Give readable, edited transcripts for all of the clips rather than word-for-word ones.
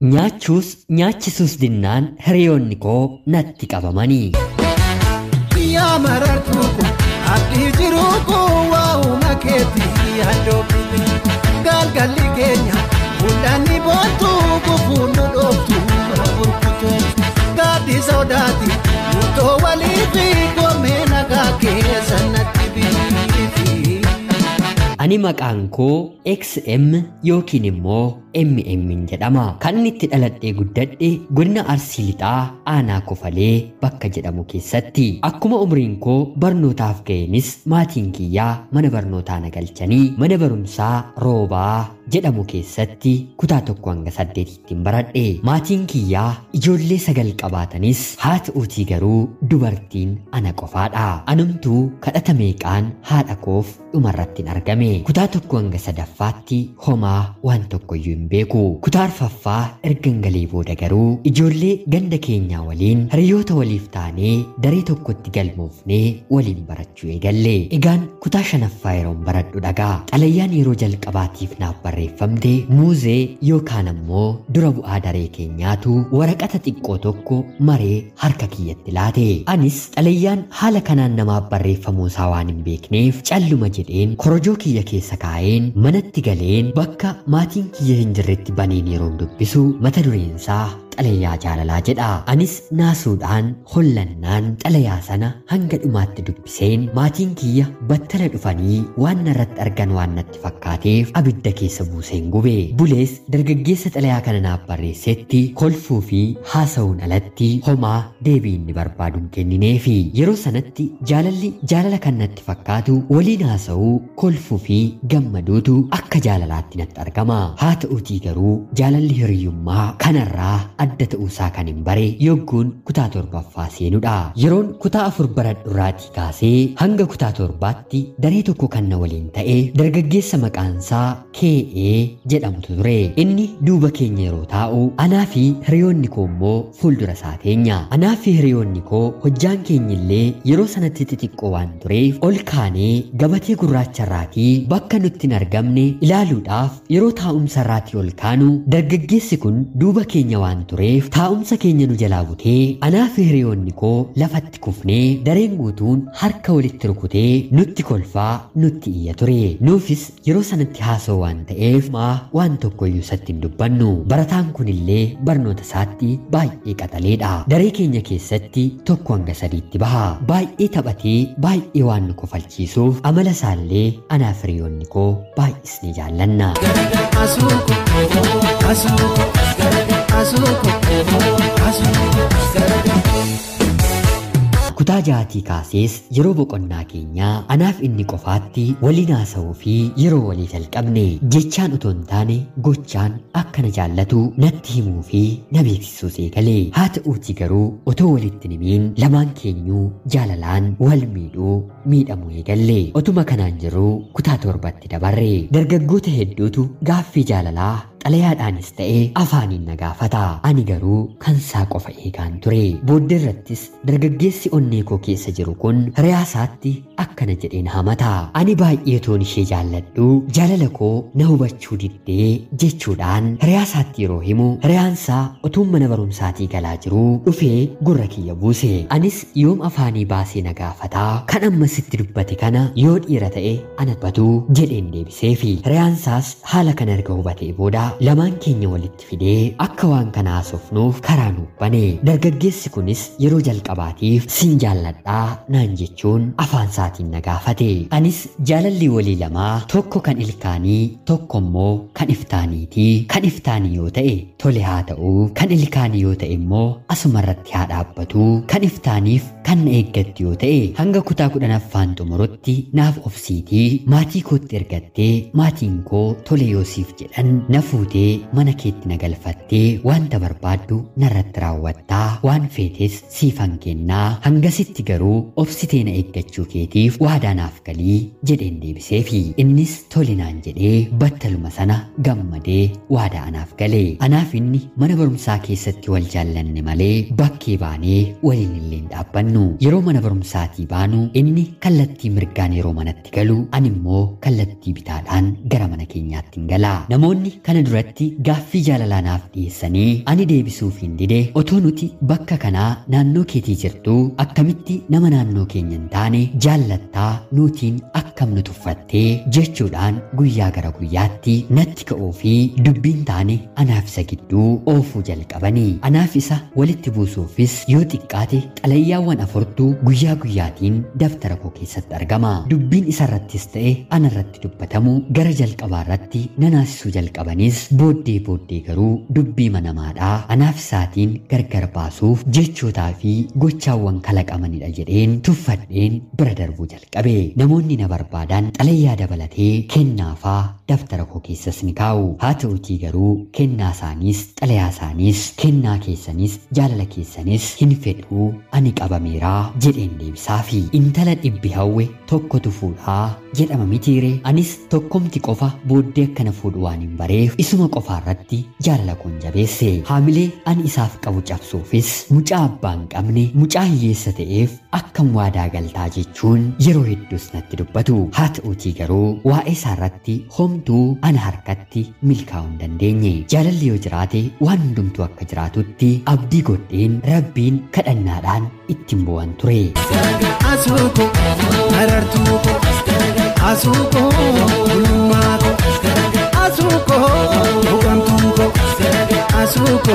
Nyaachuus nyaachisuus dinnaan hiriyoonni koo natti qabamanii. Yaa marartuu koo abdii jiruu koo waa'uma keetii handoofitu galgalli keenya mul'anni boontuu gufuun nu dhooftu burkutu gaaddi sodaati murtoo walii fi goomee nagaa keessa natti biifi. Ani maqaan koo XM yookiin immoo MM jedhama. Kan inni itti dhaladhee guddadhe godina Arsii Lixaa Aanaa Kofalee bakka jedhamu keessatti. Akkuma umriin koo barnootaaf ga'eenis maatiin kiyyaa mana barnootaa na galchanii mana barumsaa Roobaa jedhamu keessatti kutaa 1 hanga 8tti baradhe. Maatiin kiyyaa ijoollee 9 qabaatanis haa ta'uutii garuu dubartiin ana qofaadha. Anumtuu kadhata meeqaan haadha koof dhumarratti hin argame. Kutaa 1 hanga 3ffaatti homaa waan tokkoyyuu hin beeku. Kutaa arfaffaa ergan galee booda garuu ijoollee ganda keenyaa waliin hiriyoota waliif taanee daree tokkotti galmoofnee waliin barachuu eegalle. Egaan kutaa shanaffaa yeroon baradhu dhagaa. Xalayyaan yeroo jalqabaatiif naaf barreeffamte muuzee yookaan ammoo dura bu'aa daree keenyaatu waraqata xiqqoo tokko maree harka kiyyatti laate. Anis xalayyaan haala kanaan namaaf barreeffamuu isaa waan hin beekneef calluma jedheen korojoo kiyya keessa kaa'een manatti galeen bakka maatiin kiyya hin jirretti baneen yeroon dubbisu mata dureensaa xalayaa jaalalaa jedha. Anis naasuudhaan hollannaan xalayaa sana hanga dhumaatti dubbiseen maatiin kiyya battala dhufanii waan narratti argan waan natti fakkaateef abidda keessa buuseen gube. Bulees dargaggeessa xalayaa kana naaf barreessetti kolfuu fi haasa'uun alatti homaa deebii inni barbaadu hin kennineefi. Yeroo sanatti jaalalli jaalala kan natti fakkaatu waliin haasa'uu, kolfuu fi gammaduutu akka jaalalaatti natti argama. Haa ta'uutii garuu jaalalli hiriyyummaa kanarraa adda ta'uusaa kan hin bare yogguun kutaa torbaffaa seenudha. Yeroon kutaa 4 baradhurraatii kaasee hanga kutaa 7tti daree tokko kan na waliin ta'e dargaggeessa maqaansaa KA jedhamutu ture. Inni duuba keenya yeroo taa'u anaa fi hiriyoonni koo immoo fuuldura isaa teenya. Anaa fi hiriyoonni koo hojjaan keenya illee yeroo sanatti xixiqqoo waan tureef ol kaanee gabatee gurraacharraatii bakka nutti hin argamne ilaaluudhaaf yeroo taa'umsa irraatii ol kaanu dargaggeessi kun duuba keenya waan tureef taa'umsa keenya nu jalaa butee anaa fi hiriyoonni koo lafatti kufnee dareen guutuun harka walitti rukutee nutti kolfaa nutti iyya ture. Nuufis yeroo sanatti haasa'u waan ta'eef maa waan tokkoyyuu isatti hin dubbannu. Barataan kunillee barnoota isaatti baay'ee qaxaleedha. Daree keenya keessatti 1 hanga 3tti baha. Baay'ee taphatee baay'ee waan nu kofalchiisuuf amala isaallee anaa fi hiriyoonni koo baay'isnee jaallanna. Asuuko asuuko asuuko asuuko. Kutaa jaatii kaasees yeroo boqonnaa keenyaa anaaf inni qofaatti waliin haasa'uu fi yeroo walii jalqabne jechaan otoo hin taane gochaan akka na jaallatu natti himuu fi na beeksisuus eegale. Haa ta'uutii garuu otoo walitti himiin lamaan keenyuu jaalalaan wal miidhuu miidhamuu eegalle. Otuma kanaan jiruu kutaa 7tti dabarre. Dargaggoota hedduutu gaaffii jaalalaa xalayaadhaanis ta'e afaaniin na gaafata. Ani garuu kan isaa qofa eegaan ture. Booddee irrattis dargaggeessi onnee koo keessa jiru kun hiriyaasaatti akkana jedheen hamata. Ani baay'ee toon ishee jaalladhu jaalala koo na hubachuu diddee jechuudhaan hiriyaasaatti yeroo himu hiriyaansaa utuun mana barumsaatii galaa jiruu dhufee gurra kiyya buuse. Anis yoom afaanii baasee na gaafataa kan amma sitti dubbate kana yoo dhiira ta'e ana batuu jedheen deebiseefi. Hiriyaansaas haala kana erga hubatee booda lamaan keenya walitti fidee akka waan kana haasofnuuf karaa nuuf bane. Dargaggeessi kunis yeroo jalqabaatiif sin jaalladhaa naan jechuun afaan isaatiin na gaafate. Anis jaalalli walii lamaa tokko kan ilkaanii tokko immoo kan iftaaniiti. Kan iftaanii yoo ta'e tole haa ta'u, kan ilkaanii yoo ta'e immoo asuma irratti haa dhaabbatu, kan iftaaniif kan na eeggattu yoo ta'e hanga kutaa 10ffaan xumurutti naaf obsiitii maatii kootti ergattee maatiin koo tole yoo siif jedhan na fuutee mana keetti na galfattee wanta barbaaddu narratti raawwattaa waan feetes siifan kennaa hangasitti garuu obsitee na eeggachuu keetiif waadaa naaf galii jedheen deebiseefi. Innis tole naan jedhee battaluma sana gammadee waadaa anaaf gale. Anaaf inni mana barumsaa keessatti wal jaallanne malee bakkee baanee waliin illee hin dhaabbannu. Yeroo mana barumsaatii baanu inni kallattii mirgaan yeroo manatti galu ani immoo kallattii bitaadhaan gara mana keenyaatti hin gala. Namoonni kana duratti gaaffii jaalalaa naaf dhiyeessanii ani deebisuuf hin dide, otoo nuti bakka kanaa naannoo keetii jirtu akkamitti nama naannoo keenya hin taane jaallattaa, nuutiin akkam nu tuffattee jechuudhaan guyyaa gara guyyaatti natti ka'uu fi dubbiin taane anaaf isa gidduu oofuu jalqabanii. Anaaf isa walitti buusuufis yoo xiqqaate xalayyaawwan afurtu guyyaa guyyaatiin daftara koo keessatti argama. Dubbiin isarrattis ta'e anarratti dubbatamu gara jalqabaarratti nanaasisuu jalqabanis booddee booddee garuu dubbii manamaadhaa anaaf isaatiin gargar baasuuf jechootaa fi gochaawwan kalaqamanidha jedheen tuffadheen bira darbuu jalqabe. Namoonni na barbaadan xalayyaa dabalatee kennaafaa daftara koo keessas ni kaa'u. Haa ta'utii garuu kennaa isaaniis xalayaa isaaniis kennaa keessanis jaalala keessanis hin fedhuu, ani qabameeraa jedheen deebisaafi. Intala dhibbi hawwe tokkotu fuudhaa jedhama mitiire, anis tokkomti qofa booddee akkana fuudhu waan hin bareef isuma qofaarratti jaalala koon jabeesse. Haamilee ani isaaf qabu cabsuufis mucaa abbaa hin qabne, mucaa hiyyeessa ta'eef akkam waadaa galtaa jechuun yeroo hedduus natti dubbatu. Haa ta'uutii garuu waa'ee isaarratti homtuu ana harkatti milkaa'uu hin dandeenye. Jaalalli yoo jiraate waan hundumtuu akka jiraatutti abdii godheen Rabbiin kadhannaadhaan ittiin bo'an ture. Asuuko marartuuko asuuko gulummaako asuuko huqamtuuko asuuko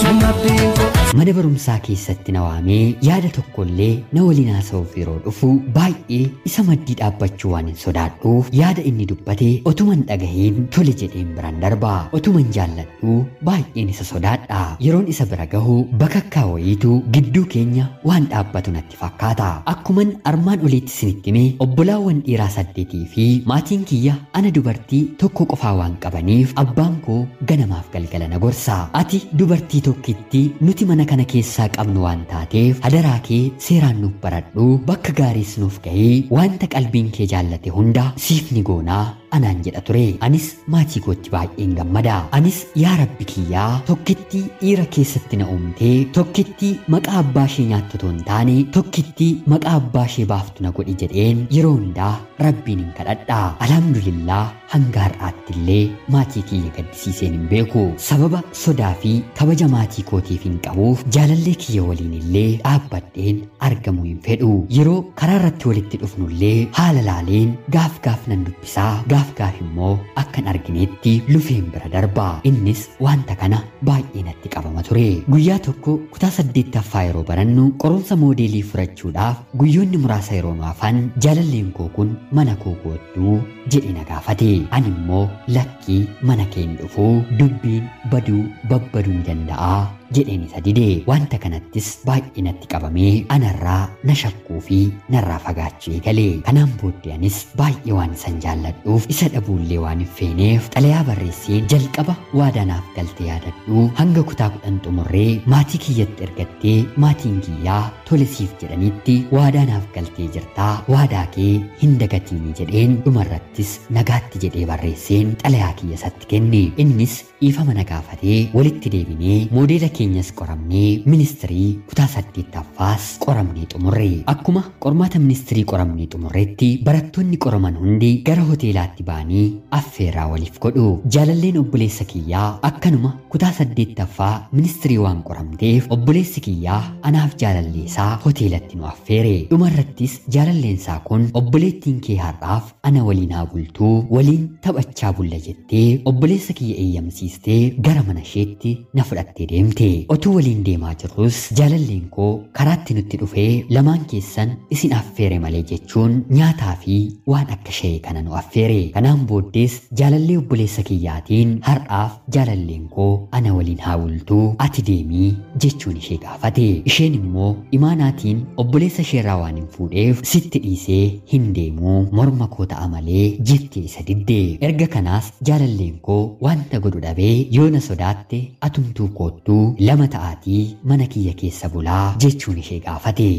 sumabdiinko. Mana barumsaa keessatti na waamee yaada tokkollee na waliin haasa'uuf yeroo dhufu baay'ee isa maddii dhaabbachuu waan hin sodaadhuuf yaada inni dubbate otuman dhagahiin tole jedheen biraan darba. Otuman jaalladhuu baay'een isa sodaadha. Yeroon isa bira gahu bakakkaa wayiitu gidduu keenya waan dhaabbatu natti fakkaata. Akkuman armaan oliitti isinitti hime obbolaawwan dhiiraa 8 fi maatiin kiyya ana dubartii tokko qofaa waan qabaniif abbaan koo ganamaaf galgala na gorsa. Ati dubartii tokkitti nuti mana kana keessaa qabnu waan taateef hadaraa kee seeraan nuuf baradhu, bakka gaariis nuuf gahii, wanta qalbiin kee jaallate hunda siif ni goonaa anaan jedha ture. Anis maatii kootti baay'een gammada. Anis yaa Rabbi kiyyaa, tokkitti dhiira keessatti na uumtee, tokkitti maqaa abbaa ishee nyaattu otoo hin taane tokkitti maqaa abbaa ishee baaftu na godhi jedheen yeroo hundaa Rabbiin hin kadhadha. Alhamdulillah hanga har'aatti illee maatii kiyya gaddisiiseen hin beeku. Sababa sodaa fi kabaja maatii kootiif hin qabuuf jaalallee kiyya waliin illee dhaabbadheen argamuu hin fedhu. Yeroo karaa irratti walitti dhufnullee haala laaleen gaaf gaaf nan dubbisaa, gaaf gaaf immoo akkan arginetti lufeen bira darba. Innis wanta kana baay'ee natti qabama ture. Guyyaa tokko kutaa 8ffaa yeroo barannu qorumsa moodeelii furachuudhaaf guyyoonni muraasa yeroo nu hafan jaalalleen koo kun mana koo koottuu jedhe na gaafate. Ani immoo lakkii mana kee hin dhufuu, dubbiin baduu babbaduu ni danda'a jedheen isa dide. Wanta kanattis baay'ee natti qabamee anarraa na shakkuu fi narraa fagaachuu eegale. Kanaan booddee anis baay'ee waan isan jaalladhuuf isa dhabuullee waan hin feeneef xalayaa barreesseen jalqaba waadaa naaf galte yaadadhu, hanga kutaa 10 xumurree maatii kiyyatti ergattee maatiin kiyyaa tole siif jedhanitti waadaa naaf galtee jirtaa, waadaa kee hin dagatiini jedheen dhumarrattis nagaatti jedhee barreesseen xalayaa kiyya isatti kenne. Innis dhiifama na gaafatee walitti deebinee moodeela keenyas qoramnee ministirii kutaa 8ffaas qoramnee xumurre. Akkuma qormaata ministirii qoramnee xumurretti barattoonni qoraman hundi gara hoteelaatti ba'anii affeerraa waliif godhu. Jaalalleen obboleessa kiyyaa akkanuma kutaa 8ffaa ministirii waan qoramteef obboleessi kiyyaa anaaf jaalallee isaa hoteelatti nu affeere. Dhumarrattis jaalalleen isaa kun obboleettiin kee har'aaf ana waliin haa bultuu, waliin taphachaa bulla jettee obboleessa kiyya eeyyamsiistee gara mana isheetti na fudhattee deemte. Otuu waliin deemaa jirrus jaalalleen koo karaatti nutti dhufee lamaan keessan isin affeere malee jechuun nyaataa fi waan akka shayii kana nu affeere. Kanaan booddees jaalallee obboleessa kiyyaatiin har'aaf jaalalleen koo ana waliin haa bultuu, ati deemii jechuun ishee gaafate. Isheen immoo imaanaatiin obboleessa isheerraa waan hin fuudheef sitti dhiisee hin deemuu, morma koo ta'a malee jettee isa didde. Erga kanaas jaalalleen koo wanta godhu dhabee yoo na sodaatte atumtuu koottuu lama ta'aatii mana kiyya keessa bulaa jechuun ishee gaafate.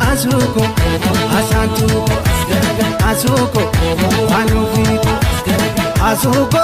Asuuko asaantuuko asuuko waanuufiiko Asuuko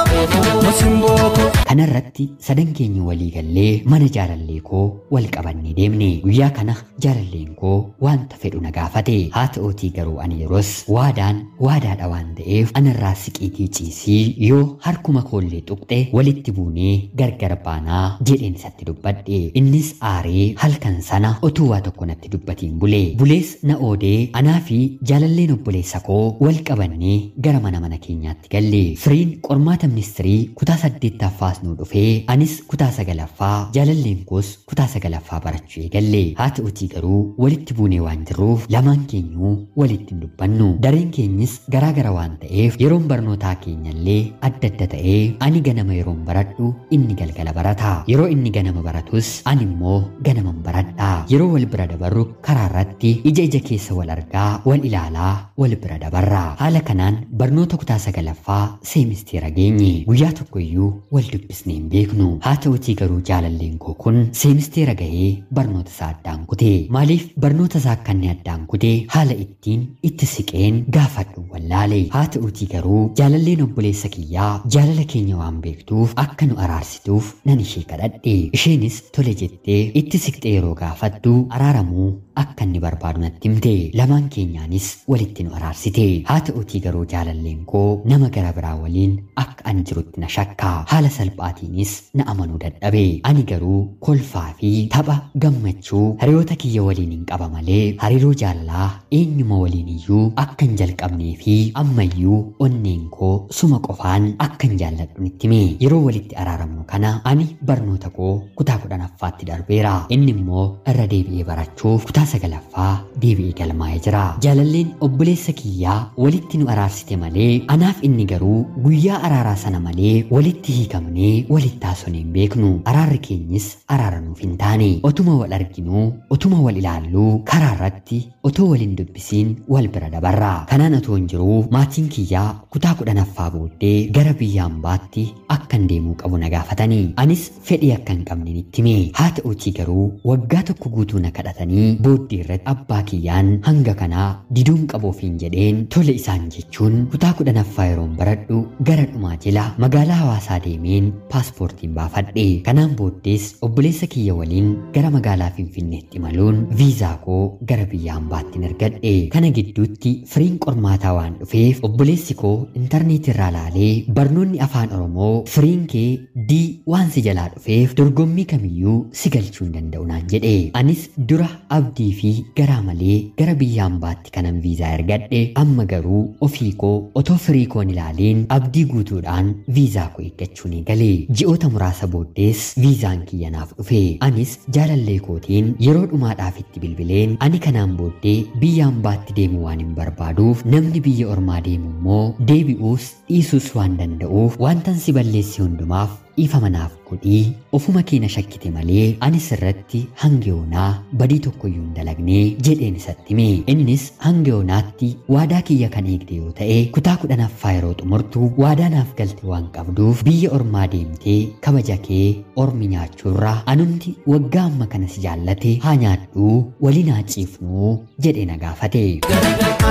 Simboko. Kanarratti sadan keenya walii gallee mana jaalallee koo wal qabannee deemne. Guyyaa kana jaalalleen koo wanta fedhu na gaafate. Haa ta'uutii garuu ani yeroos waadaan waadaadha waan ta'eef anarraa siqiitii ciisii yoo harkuma koollee tuqxe walitti buunee gargar baanaa jedheen isatti dubbadhe. Innis aaree halkan sana otuu waa tokko natti dubbatiin bule. Bulees na oodee anaa fi jaalalleen obboleessa koo wal qabannee gara mana keenyaatti galle. Firiin qormaata ministirii kutaa 8ffaas nu dhufee anis kutaa 9ffaa jaalalleen koos kutaa 9ffaa barachuu eegalle. Haa ta'utii garuu walitti buunee waan jirruuf lamaan keenyuu walitti hin dubbannu. Dareen keenyis garaagara waan ta'eef yeroon barnootaa keenyallee adda adda ta'ee ani ganama yeroon baradhu inni galgala barata. Yeroo inni ganama baratus ani immoo ganaman baradha. Yeroo wal bira dabarru karaa irratti ija ija keessa wal argaa wal ilaalaa wal bira dabarra. Haala kanaan barnoota kutaa 9ffaa seemisteera geenye. Guyyaa tokkoyyuu wal dubbisnee hin beeknu. Haa ta'utii garuu jaalalleen koo kun seemisteera gahee barnoota isaa addaan kute. Maaliif barnoota isaa akka inni addaan kute haala ittiin itti siqeen gaafadhu wallaale. Haa ta'utii garuu jaalalleen obboleessa kiyyaa jaalala keenya waan beektuuf akka nu araarsituuf nan ishee kadhadhe. Isheenis tole jettee itti siqxee yeroo gaafattu araaramuu akka inni barbaadu natti himte. Lamaan keenyaanis walitti nu araarsite. Haa ta'utii garuu jaalalleen koo nama gara biraa waliin akka ani jirutti na shakka. Haala salphaatiinis na amanuu dadhabe. Ani garuu kolfaa fi tapha gammachuu hiriyoota kiyya waliin hin qaba malee hariiroo jaalalaa eenyuma waliin iyyuu akka hin jalqabnee fi ammayyuu onneen koo suma qofaan akka hin jaalladhu nitti hime. Yeroo walitti araaramnu kana ani barnoota koo kutaa 10ffaatti darbeera. Inni immoo irra deebi'ee barachuuf kutaa 9ffaa deebi'ee galmaa'ee jira. Jaalalleen obboleessa kiyyaa walitti nu araarsite malee anaaf inni garuu guyyaa araaraa sana malee walitti hiikamnee walitti haasofnee hin beeknu. Araarri keenyis araara nuuf hin taane. Otuma wal arginuu, otuma wal ilaalluu karaa irratti otoo wal hin dubbisiin wal bira dabarra. Kanaan otoo hin jiruu maatiin kiyyaa kutaa 10ffaa booddee gara biyya hambaatti akkan deemuu qabu na gaafatanii. Anis fedhii akka hin qabne nitti hime. Haa ta'uutii garuu waggaa tokko guutuu na kadhatanii booddee irratti abbaa kiyyaan hanga kanaa diduun qabu ofiin jedheen tole isaan jechuun kutaa 10ffaa yeroon baradhu gara dhumaa jila magaalaa hawaasaa deemeen paaspoortiin baafadhe. Kanaan booddees obboleessa kiyya waliin gara magaalaa Finfinneetti imaluun viizaa koo gara biyya hambaatti ergadhe. Kana gidduutti firiin qormaataa waan dhufeef obboleessi koo intarneetii irraa laalee barnoonni afaan Oromoo firiin kee D waan si jalaa dhufeef dorgommii kamiyyuu si galchuu hin danda'u naan jedhe. Anis dura abdii fi garaa malee gara biyya hambaatti kanan viizaa ergadhe. Amma garuu ofii koo otoo firii koon ilaaliin abdii guutuudhaan viizaa koo eeggachuu ni gale. Ji'oota muraasa booddees viizaan kiyya naaf dhufe. Anis jaalallee kootiin yeroo dhumaadhaaf itti bilbileen ani kanaan booddee biyya hambaatti deemuu waan hin barbaaduuf namni biyya ormaa deemu immoo deebi'uus dhiisuus waan danda'uuf wantan si balleesse hundumaaf dhiifama naaf godhii ofuma kee na shakkite malee anis irratti hanga yoonaa badii tokkoyyuu hin dalagne jedheen isatti hime. Innis hanga yoonaatti waadaa kiyya kan eegde yoo ta'e kutaa 10ffaa yeroo xumurtu waadaa naaf galte waan qabduuf biyya ormaa deemtee kabaja kee ormi nyaachuurraa anumti waggaa amma kana si jaallate haa nyaadhuu waliin haa ciifnuu jedhee na gaafate.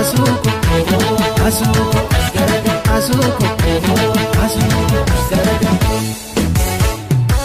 Asuuko Asuuko Asuuko Asuuko.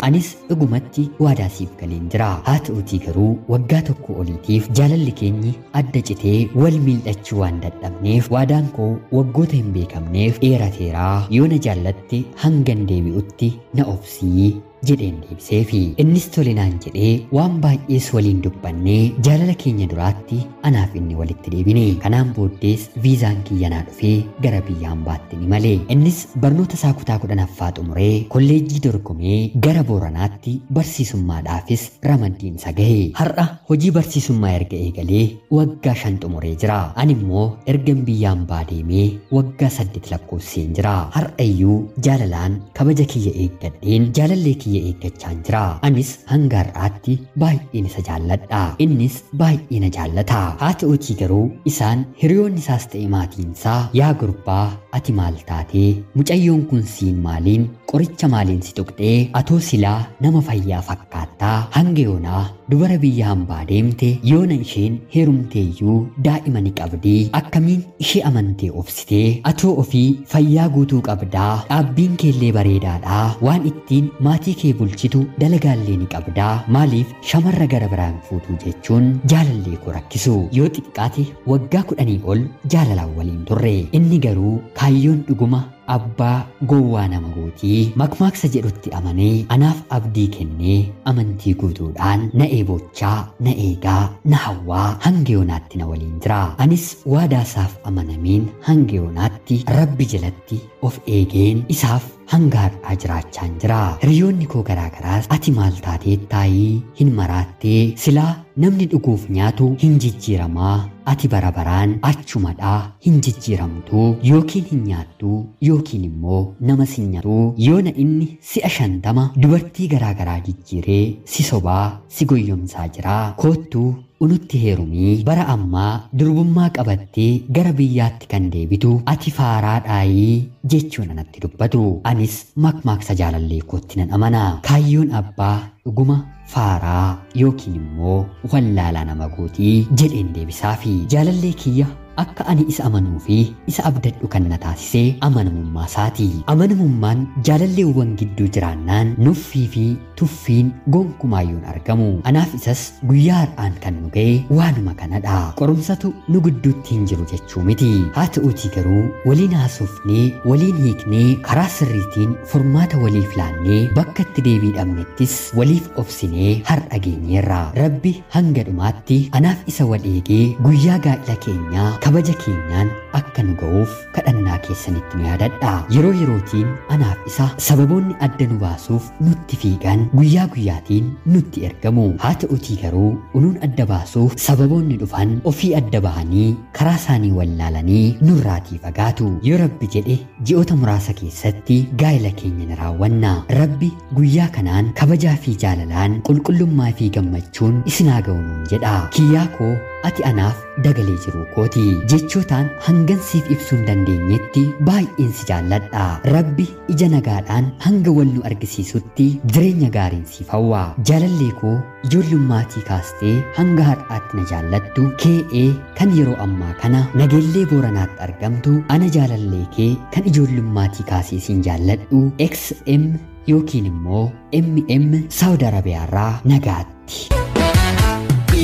Anis dhugumatti waadaa siif galeen jira. Haa ta'uutii garuu waggaa tokko oliitiif jaalalli keenyi adda citee wal miidhachuu waan dadhabneef waadaan koo waggoota hin beekamneef dheerateeraa yoo na jaallatte hangan deebi'utti na obsii jedheen deebiseefi. Innis tole naan jedhee waan baay'ees waliin dubbannee jaalala keenya duraatti anaaf inni walitti deebine. Kanaan booddees viizaan kiyya naa dhufee gara biyya hambaatti ni male. Innis barnoota isaa kutaa 10ffaa xumuree kolleejjii dorgomee gara Booranaatti barsiisummaadhaafis ramaddiin isa gahe. Har'a hojii barsiisummaa erga eegalee waggaa 5 xumuree jira. Ani immoo ergan biyya hambaa deemee waggaa 8 lakkoofseen jira. Har'a iyyuu jaalalaan kabaja kiyya eeggadheen jaalallee kiyya eeggachaan jira. Anis hanga har'aatti baay'een isa jaalladha. Innis baay'ee na jaallata. Haa ta'uutii garuu isaan hiriyoonni isaas ta'e maatiin isaa yaa gurbaa ati maal taatee mucayyoon kun siin maaliin qoricha maaliin si tuqxee atoo silaa nama fayyaa fakkaattaa hanga yoonaa dubara biyya hambaa deemte yoona isheen heerumteeyyuu daa'ima ni qabdi. Akkamiin ishee amantee obsitee atoo ofii fayyaa guutuu qabdaa, dhaabbiin keellee bareedaadhaa, waan ittiin maatii kee bulchitu dalagaallee ni qabdaa, maaliif shamarra gara biraan fuutuu jechuun jaalallee koo rakkisu. Yoo xiqqaate waggaa 10 ol jaalalaan waliin turre. Inni garuu kaayyoon dhuguma abbaa gowwaa nama gootii makmaaksa jedhutti amanee anaaf abdii kennee amantii guutuudhaan na eebochaa, na eegaa, na hawwaa hanga yoonaatti na waliin jira. Anis waadaasaaf amanameen hanga yoonaatti Rabbi jalatti of eegeen isaaf hanga har'aa jiraachaan jira. Hiriyoonni koo garaagaraas ati maal taatee taayii hin maraattee, silaa namni dhuguuf nyaatu hin jijjiiramaa, ati bara baraan achumadhaa hin jijjiiramtuu, yookiin hin nyaattuu yookiin immoo nama si nyaattuu, yoona inni si'a 50 dubartii garaagaraa jijjiiree si sobaa si goyyomsaa jira, koottuu unutti heerumii, bara ammaa durbummaa qabattee gara biyyaatti kan deebitu ati faaraa dhaayii jechuun anatti dubbatu. Anis makmaaksa jaalallee kootti nan amana. Kaayyoon abbaa dhuguma faaraa yookiin immoo wallaalaa nama gootii jedheen deebisaafi. Jaalallee kiyya akka ani isa amanuu fi isa abdadhu kan na taasise amanamummaa isaati. Amanamummaan jaalalleewwan gidduu jiraannaan nuffii fi tuffiin gonkumaayyuun argamu. Anaaf isas guyyaa har'aan kan nu ga'e waanuma kanadha. Qorumsatu nu gidduutti hin jiru jechuu miti. Haa ta'uutii garuu waliin haasofnee, waliin hiiknee, karaa sirriitiin furmaata waliif laannee bakka itti deebii dhabnettis waliif obsinee har'a geenyeerra. Rabbi hanga dhumaatti anaaf isa wal eegee guyyaa gaa'ila keenyaa kabaja keenyaan akka nu ga'uuf kadhannaa keessanitti nu yaadadha. Yeroo yerootiin anaaf isa sababoonni adda nu baasuuf nutti fiigan guyyaa guyyaatiin nutti ergamu. Haa ta'utii garuu unuun adda baasuuf sababoonni dhufan ofii adda bahanii karaa isaanii wallaalanii nurraatii fagaatu. Yoo Rabbi jedhe ji'oota muraasa keessatti gaa'ila keenya ni raawwanna. Rabbi guyyaa kanaan kabajaa fi jaalalaan qulqullummaa fi gammachuun isin haa ga'u nuun jedha. Kiyyaa koo ati anaaf dagalee jiruu kooti. Jechootaan hangan siif ibsuu hin dandeenyetti baay'een si jaalladha. Rabbi ija nagaadhaan hanga wal nu argisiisutti jireenya gaariin siif hawwa. Jaalallee koo ijoollummaa kaastee hanga har'aatti na jaallattu KA kan yeroo ammaa kana Nageellee Booranaatti argamtu, ana jaalallee kee kan ijoollummaa kaasee siin jaalladhu XM yookiin immoo MM Saawud Arabiyaarraa nagaatti.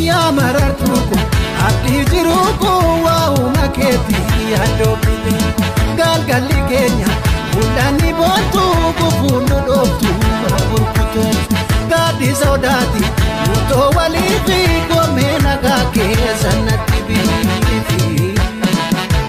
Yaa marartuu ko abdii jiruu ko waa'uma keetii yaaddoofite, galgalli keenya fuullanni boontuu gufuun nu dhooftu burkutu gaaddi sodaati murtoo walii fi goomee nagaa keessa natti biifi.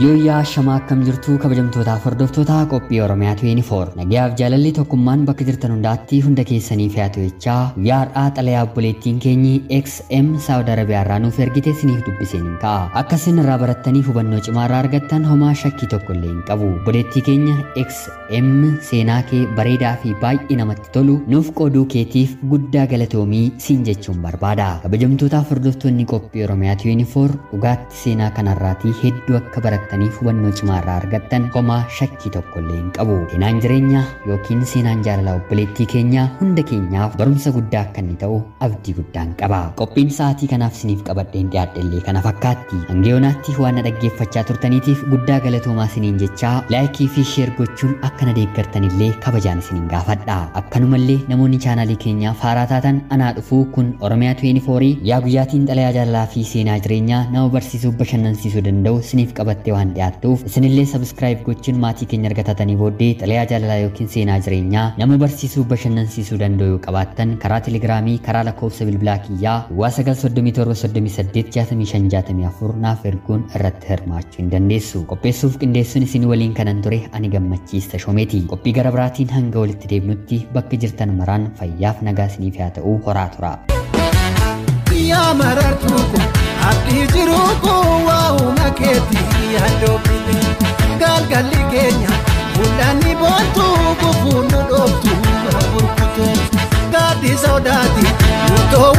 Yooyyaa shamaa akkam jirtu kabajamtootaaf hordoftoota qophii Oromiyaa 24. Nagayaaf jaalalli tokkummaan bakka jirtan hundaatti hunda keessanii fe'atu jechaa guyyaa har'aa xalayaa obboleettiin keenyi XM Saawud Arabiyaa irraa nuuf ergite isiniif dubbiseen hin ka'a. Akka isin irraa barattanii hubannoo cimaa irraa argattan homaa shakkii tokko illee hin qabu. Obboleettii keenya XM seenaa kee bareedaa fi baay'ee namatti tolu nuuf qooduu keetiif guddaa galatoomii siin jechuun barbaada. Kabajamtootaaf hordoftoonni qophii Oromiyaa 24 dhugaatti seenaa kanarraatii hedduu akka barattaniif hubannoo cimaa irraa argattan homaa shakkii tokko illee hin qabu. Seenaan jireenyaa yookiin seenaan jaalalaa obboleettii keenyaa hunda keenyaaf barumsa guddaa akka inni ta'u abdii guddaan qaba. Qophiin sa'aatii kanaaf isiniif qabadheen dhiyaadhe illee kana fakkaatti. Hanga yoonaatti waan na dhaggeeffachaa turtaniitiif guddaa galatoomaa isiniin jechaa laayikii fi sheer gochuun akka na deeggartanillee kabajaan isiniin gaafadha. Akkanumallee namoonni chaanaalii keenyaa faaraa taatan anaa dhufuu kun Oromiyaa 24 guyyaa guyyaatiin xalayaa jaalalaa fi seenaa jireenyaa nama barsiisuu bashannansiisuu danda'u isiniif qabattee waan dhiyaattuuf isinillee sabskiraayib gochuun maatii keenya argatatanii booddee xalayaa jaalalaa yookiin seenaa jireenyaa nama barsiisuu bashannansiisuu danda'u yoo qabaattan karaa telegiraamii karaa lakkoofsa bilbilaa kiyyaa duwwaa 937 38 65 64 naaf erguun irratti hirmaachuu hin dandeessu. Qopheessuuf qindeessuun isin waliin kanan ture ani Gammachiis Tashoomeeti. Qophii gara biraatiin hanga walitti deebinutti bakka jirtan maraan fayyaaf nagaa isiniif haa ta'u horaa tura. Yaa marartuu ko abdii jiruu ko waa'uma keetii yaaddoofite, galgalli keenya fuullanni boontuu gufuun nu dhooftu burkutu gaaddi sodaati murtoo.